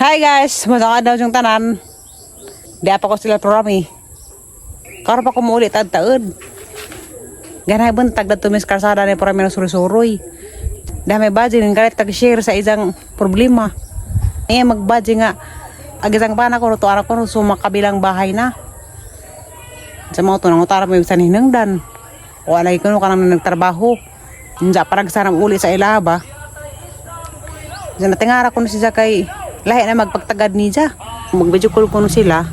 Hi guys, masama daw yung tanan. Di pa ko sila programi. Karon pa ko muuli tad taod. Ganay buntag dato mis kalsada ni programi na suri-suroy. Dami budget ng galit tag-share sa isang problema. Ngayon mag-budget nga. Ag isang pana ko, tuara ko sumakabilang bahay na. Sa mga tunang utara mo yung saninangdan. O alay ko no kanang nagtrabaho. Unsa parang sana uli sa ilaba. Diyan natingara ko na siya kay lahi na magpagtagad niya. Magbidyo call ko no sila.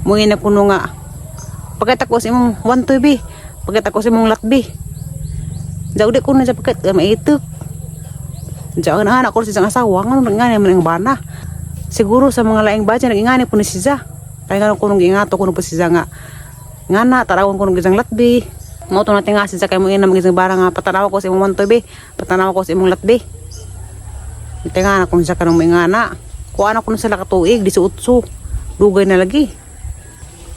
Mungin na kuno nga. Pagkita ko sa imong 1 2 B. Pagkita ko sa imong lat B. Diyan udi ko na siya pagkat maituk. Diyan na anak ko sa isang asawa nga nang ngani man ang bana. Siguro sa mga laing badya nagingani po ni siya. Kaya nga kuno giingato kuno po siya nga ngana tarawon kuno gisang latbi. Mao to natin nga siya kay mo ina magisang bara nga patanaw ko sa imong 1 2 B. Patanaw ko sa imong latbi. Tinga na kung siya kanong may ngana. Kuha na kuno sila katuig, di sa utso. Dugay na lagi.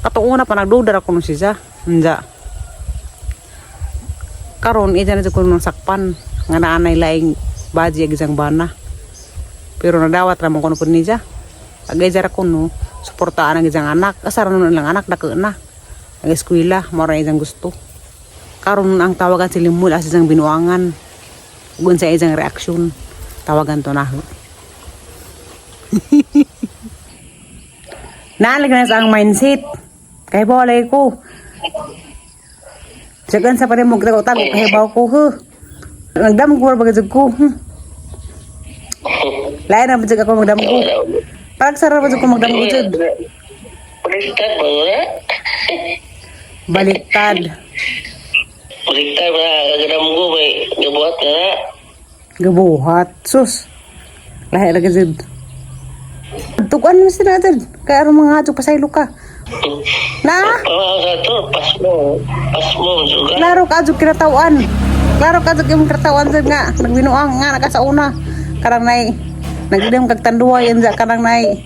Katuuna pa nagdudar ako nung siya. Nja. Karon ija na ko nung sakpan. Nga naanay laing baji ag isang bana. Pero nadawat ramon ko po niya. Agay jara ko no, suportaan ang isang anak. Asara nun lang anak, dako na. Ang eskwela, mao ra isang gusto. Karon ang tawagan si Limul as isang binuangan. Ug sa isang reaksyon. Tawagan to na. Naalag na sa ang mindset. Kay bolay ko. Sagan sa pa rin mo tago kay baw ko ho. Nagdam ko ba ko. Lain na ba ako magdam ko. Parang sarap ba ko magdam ko jud. Baliktad ba wala? Baliktad. Baliktad ba? Kagadam ko may gabuhat na na. Gabuhat. Sus. Lahi ra jud. Tukuan mo sila jud. Kay aron mga adyo pasaylo ka. Na? Pamahaw sa to, pas mo. Pas mo, suga. Klaro ka adyo kinatawan. Klaro ka adyo imong kinatawan jud nga nagbinuang nga naka sa una. Karang nay nagidem kag tanduay unsa karang nay.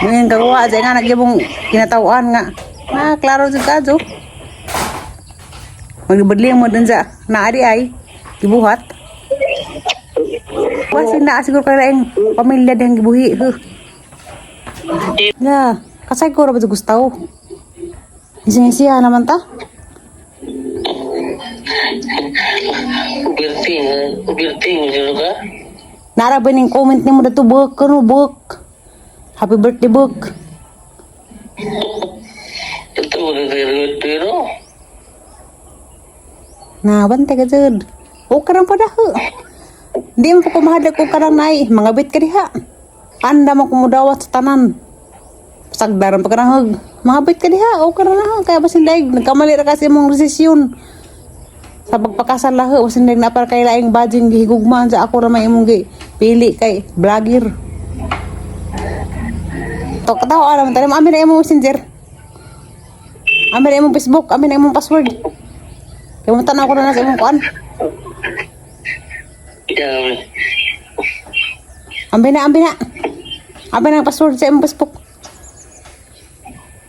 Ngayon kagawa dyan nga nagyabong kinatawan nga. Na klaro jud ka adyo. Magbadli mo dun sa naadi ay gibuhat. Kasi na siguro kay laing pamilya dihang gibuhi. Huh. Ya, kasay ko ra ba gusto. Ising-isiya naman ta. Ubirting, ubirting, suga. Nara ba ning comment nimo dato book kuno book. Happy birthday book. Ito, pero. Na bantay ka jud. Okay ra pa daho. Di mo pa kumahadlok og karang nay, mga bit ka diha. Anda mo kumudawat sa tanan. Sagdaran pa ka nang hug. Mga bit ka diha, okay ra na. Kaya basin daig nagkamali ra kasi imong desisyon. Sa pagpakasal laho, basin daig na para kay laing bajing gihigugmaan sa ako ra may imong gi pili kay vlogger. To katawa naman tayo. Amin na imong messenger. Amin na imong Facebook, amin na imong password. Kaya mo tanaw ko na sa imong kuan. Yeah. Ambi na, ambi na. Ambi na ang password sa imong Facebook.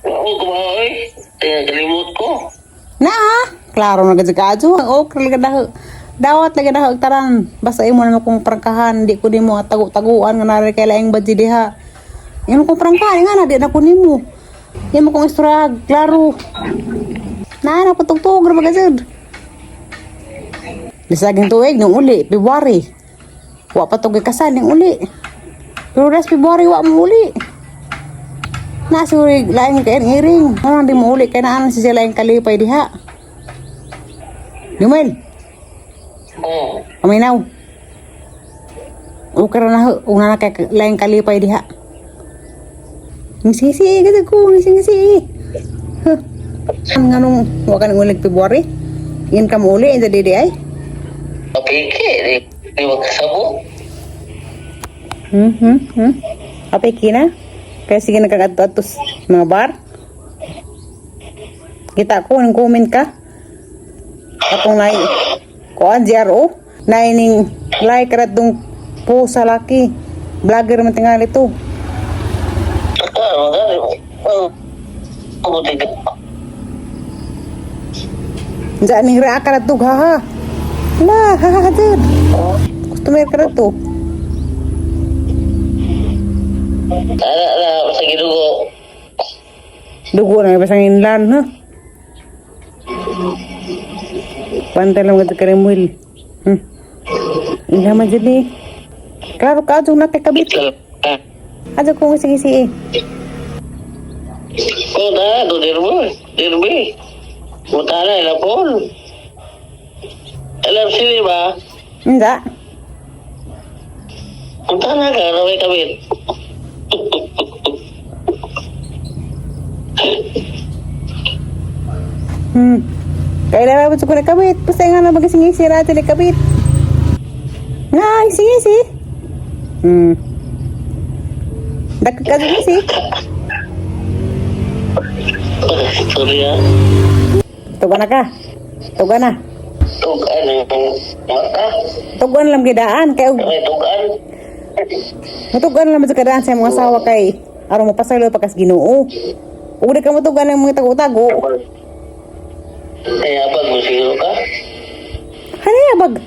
Ako, kumahoy. Kaya kalimot ko. Na, klaro na gud ka adyo. Okay lagi daho. Dawat lagi daho taran. Basta imo na kong prangkahan, di ko nimo tago-taguan nga nari kay laing badji diha. Imo kong prangkahan nga na di na ko nimo. Imo kong istorya, klaro. Na na patugtog ra ba jud. Bisaging tuig nung uli, February. Wa pa to kasal ning uli. Pero ras February wa mo uli. Na siguro laing kay iring. Ano di mo uli kay naanan si sila yung kalipay diha. Lumel, Oh. paminaw. Okay ra na ho, una na kay laing kalipay diha. Ngisisi gid ko, ngisisi. Huh. Ang nganong wa ka nang ulig February? Ingin ka mo uli inda didi ay. Apike, di, di magkasabot. Apay kina? Kaya sige nagkagadto mga bar. Kita ko nang comment ka. Akong nai kuan GRO nai ning like ra tong po sa laki. Vlogger man tingali to. Ah, magkano? Oh. Buti ka. Diyan ning raa ka ra to ha ha. La ha ha ha jud. Customer ka ra to. Ana na sa gidugo. Dugo na basang inlan, ha? Pantay lang ka Remuel. Ila man dyan eh. Klaro ka, adyo na kay kabit. Adyo kung sige sige. Oh, na, do dirbo. Dirbi. Mutana ila pol. Alam sini ba? Hindi. Mutana ka na may kabit. Kailangan ba ko na kabit? Basta nga na magising-isi natin na kabit. Nga, ising-isi. Dakit ka dun isi. Sorry ah. Tuga na ka. Tuga na. Tugan ang mata. Tugan lang gidaan. Kay og May tugan. Matugan lang sa kadaan sa mga asawa kay aron mapasaylo pa kas Ginoo. Ug di ka matugan ng mga tago-tago. Kaya pag musiro ka, Hanayabag.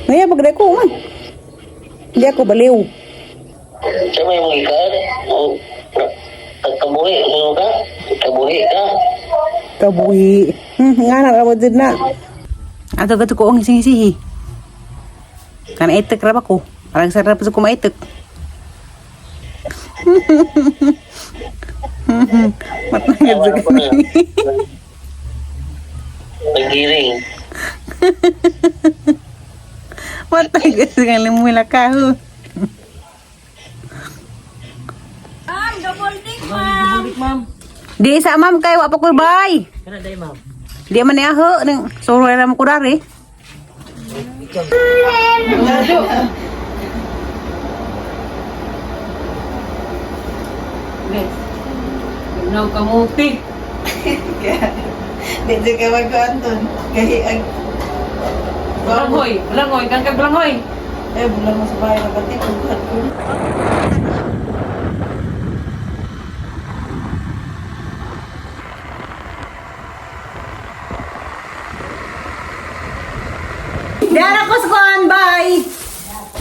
Nayabag na ko man. Hindi ako baliw. sa may mga ikan, o kabuhi, ano ka? Kabuhi ka. Kabuhi. Nga na rawa dyan na. Ato gato ko ang ising-isihi. Kana itek ra ba ko? Parang sarap sa kumaitek. Matangad Wala sa pa na. Naggiring. Matangad sa kalimula ka. Ho. Di sa ma'am kay wa pa ko bay. Di man niya ho ning suro ra mo ko dari. Ganaw kamuti. Medyo ka mag-anton. Gahi ang... Balanghoy, balanghoy, kang kag balanghoy. Eh, bulan mo sa bahay na pati. Pagkat ko. Dara ko sa kuan bay.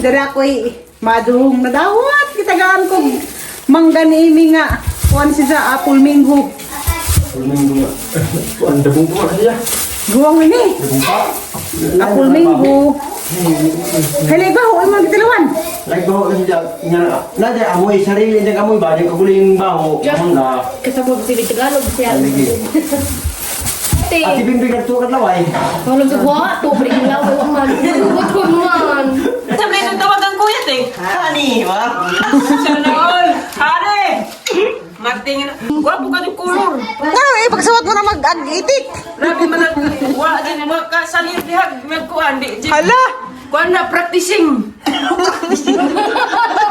Dara ko'y madung nadawat kitagaan ko mangga ni imi nga kuan si sa apple minggo. Minggo nga. Kuan dabong ko kasi ya. Guwang ini. Dabong pa. Apple minggo. Hali ba ho imong gitilawan? Like baho kasi ja nga na ja amoy sarili niya amoy ba di kaguling baho. Mangga. Kasabog si Tagalog siya. Lagi. Ati bimbi kadto kadlaway. Walang sa kuha, to bring lang ko man. Hugot ko man. Sabi nang tawag ang kuya te. Hani, ba? Sana all. Hare. Matingin. Gwapo ka yung kulor. Ngano eh pagsuwat mo na mag itik. Grabe man ang wa din wa ka salir diha magkuan di. Hala. Kuan na practicing.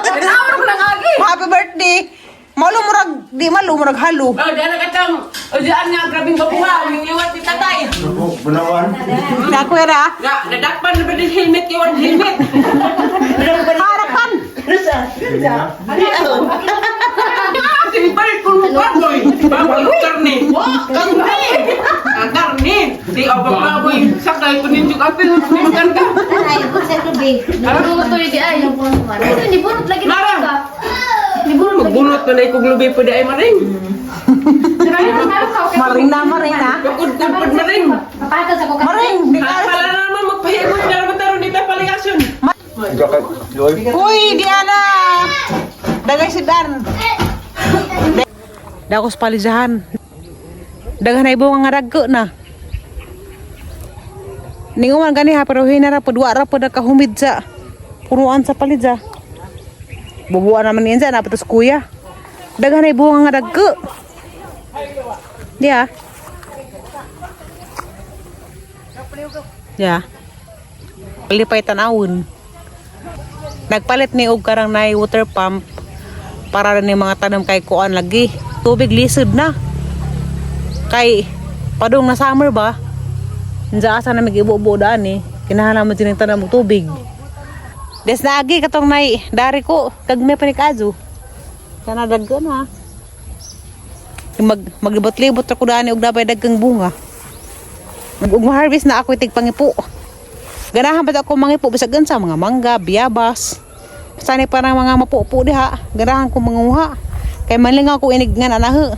Tinawar ko lang agi. Happy birthday. Malo murag di malo murag halo. Oh, diyan ka tang. O diyan nga grabing babuha, yung liwat ni tatay. Ako bunawan. Na kuya ra. Nga, nadakpan na ba din helmet kay one helmet? Harapan. Ah, simple kung baboy. Baboy karne. Karne. Ah, karne. Di ako baboy. Sakay ko ninyo kape. Makan ka. Ay, sa gabi. Nagluto di ay. Ito ni bunot lagi na Mara. ka. Ni bunot lagi. Magbunot na na ikong lubi po di ay maring. Maring na maring na. Bakod-kod maring. Papatol sa kuka. Maring di ka. Pala na naman magpahimot na naman taron dito paligasyon. Jacket. Joy. Uy, Diana. Dagay si Dan. Dako sa palisahan. Daghan na ibong nga ragko na. Ninguman gani ha pero hinara pod wa ra pod nakahumid sa punuan sa palidza. Bubuan naman niyan sa napatos kuya. Daghan na ibong nga ragko. Diya. Ya. Lipay tanawon. Nagpalit ni og karang nay water pump para ni mga tanom kay kuan lagi. Tubig lisod na. Kay padung na summer ba? Nja asa na magibubo daan eh. Kinahanglan mo din ang tanom og tubig. Des naagi katong nay dari ko kag may panikazo. Kana dagko na. Mag maglibot-libot ra ko daan og dabay dagkang bunga. Ug ma-harvest na ako itig pangipo. Ganahan pa ako mangipo bisag sa mga mangga, biyabas. Sanay parang mga mapupo diha. Ganahan ko manguha. Kay manlingaw ko inig nga na.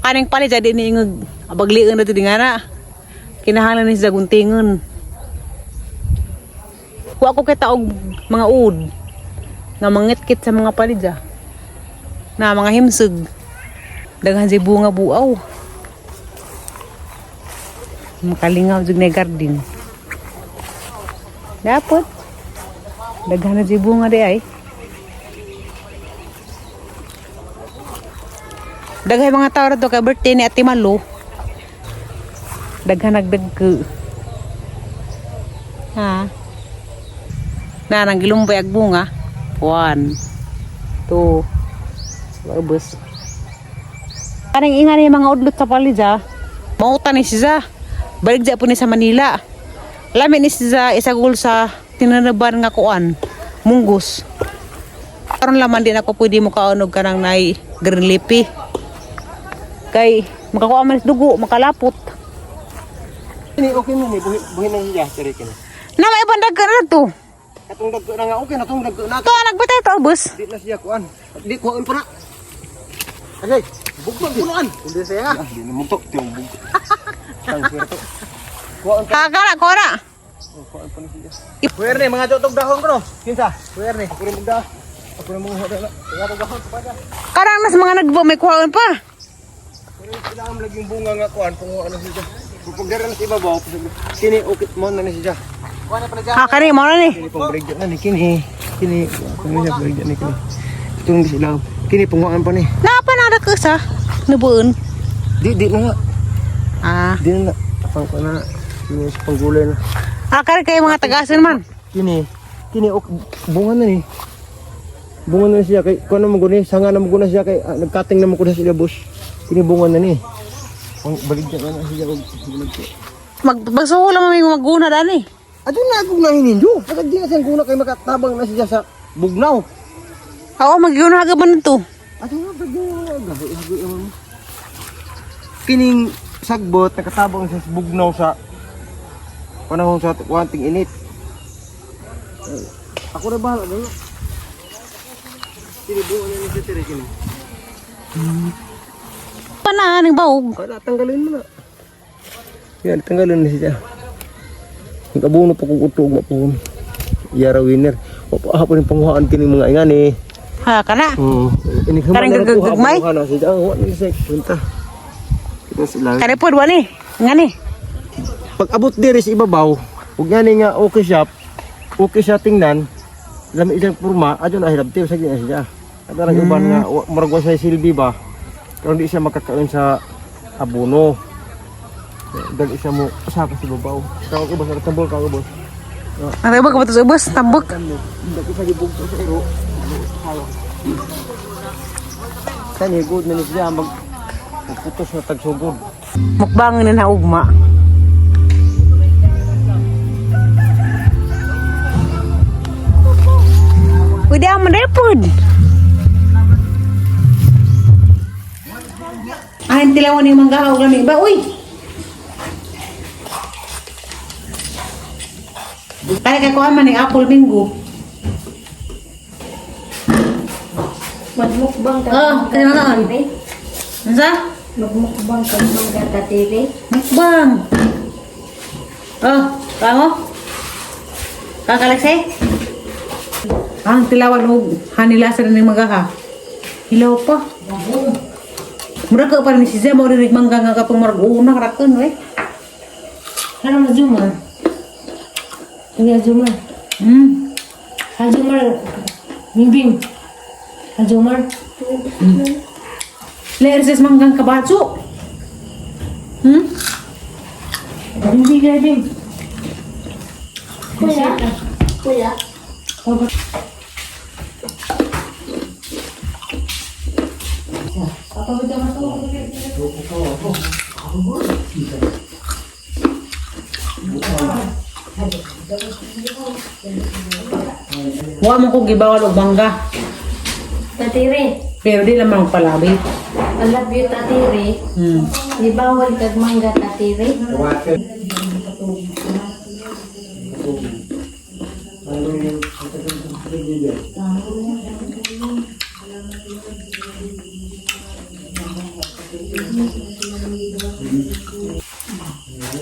Kaning palit jadi ni ingog abaglion na to di nga na. Kinahanglan ni sa guntingon. Wa ko kita og mga uod nga mangitkit sa mga palidya. Na mga himsog. Daghan si bunga buaw. Makalingaw jud na garden. Dapat daghan na si bunga di ay. Daghay mga tao rito kay birthday ni Ate Malu. Daghan nagdagko. Ha? Na nang gilumbay ag bunga. One, two, ubos. Kaning inga ni mga udlot sa palidya. Mauta ni siya. Balik dya po ni sa Manila. Lami ni siya isagol sa tinanaban nga kuan. Munggos. Karon laman din ako pwede mo kaonog kanang nay green leafy. Kay makakuha man sa dugo, makalapot. Ini okay mo ni buhi buhi na siya tiri kini. Na may ibang dagko na to. Katong dagko na nga okay na tong dagko na. To nagbitay to ubos. Di na siya kuan. Di kuan pa na. Ay, bugtong punuan. Hindi siya. Di na mugtok tiyong bugtok. Tang swerte. Kuan Kakara kora. kuan pa na siya. Puwer ni mga jotog dahon ko no. Kinsa? Puwer ni. Ako rin mugda. Ako rin mugda na. Mga dahon pa ka. Karang nas mga nagbo may kuhaon pa. Pero kailangan laging bunga nga kuan kung ano siya. Kung pagdara na sa ibabaw, kini okay mo na ni siya. Ha kani mo na ni. Kini pang break na ni kini. Kini kung niya break ni kini. Itong di sila. Kini punguan pa ni. Napa na dagko sa nubuon. Di di na nga. Ah. Di na. Pang ko na. Kini sa panggulay na. Ah, kari kay mga tagasan man. Kini kini ok bunga na ni. Bunga na siya kay kuan na mo guni, sanga na mo guna siya kay nagkating na mo guna siya boss. Kini bunga na ni. Pang baligya na na siya og baligya. Magbasuho lang may maguna dani. Adto na akong nahininyo. Pag di na siyang guna kay makatabang na siya sa bugnaw. Ako magyuna ka ba nito? Ato nga pag gahi mo. Kining sagbot nakatabang siya sa bugnaw sa panahon sa wanting init. Eh, ako na bahala na. Kini buo na ni siya tiri kini. Panaan ang baog. Wala, tanggalin mo na. Yan, tanggalin na siya. Ang kabuno pa kung utog mapun. Yara winner. Wa pa rin panguhaan kining mga ingani. Ha kana. Oo. Ini Karang gagagmay? Kuha na siya. Ah, wa ni siya kwenta. Kita sila. Kani pod wani. Ngani. Pag abot diri sa ibabaw, ug ngani nga okay siya, okay siya tingnan, lami isang porma, adyo na hilabti sa gina siya. At arang uban nga murag wa siya silbi ba. Karon di siya makakaon sa abono. Dali siya mo sa sa ibabaw. Kaon ko boss, tambol ka ko boss. Ang ba ka ba ubos tambok. Dako sa gibugto sa iro. Kani good na ni siya mag magputos na tagsugod. Mukbang na na ugma. Pwede ang manepod. Ay, tilawan ni mangga og lami ba? Uy. Kaya kay kuha man ni apple mango. Magmukbang ka. Ah, kaya na naan. Unsa? Magmukbang ka mangga tatiri. Mukbang. Oh, kamo? Kakalekse? Ang tilawan og hanila sa ning magaha. Hilaw pa. Mura ka pa ni si Zé, mo rin mangga nga katong murag una rakon we. Ano mo Zuma? Kuya Zuma. Azumar. Bingbing. Azumar. Leer ses manggang kabatso. Bingbing kaya bing. Kuya. Kuya. Wa mo ko gibawal og mangga, Tatiri. pero di lamang palabi. I love you, Tatiri. Di bawal kag mangga, Tatiri.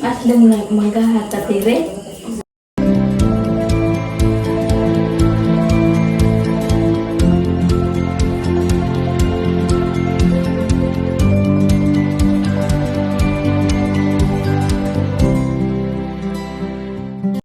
At dang manggahat tatire.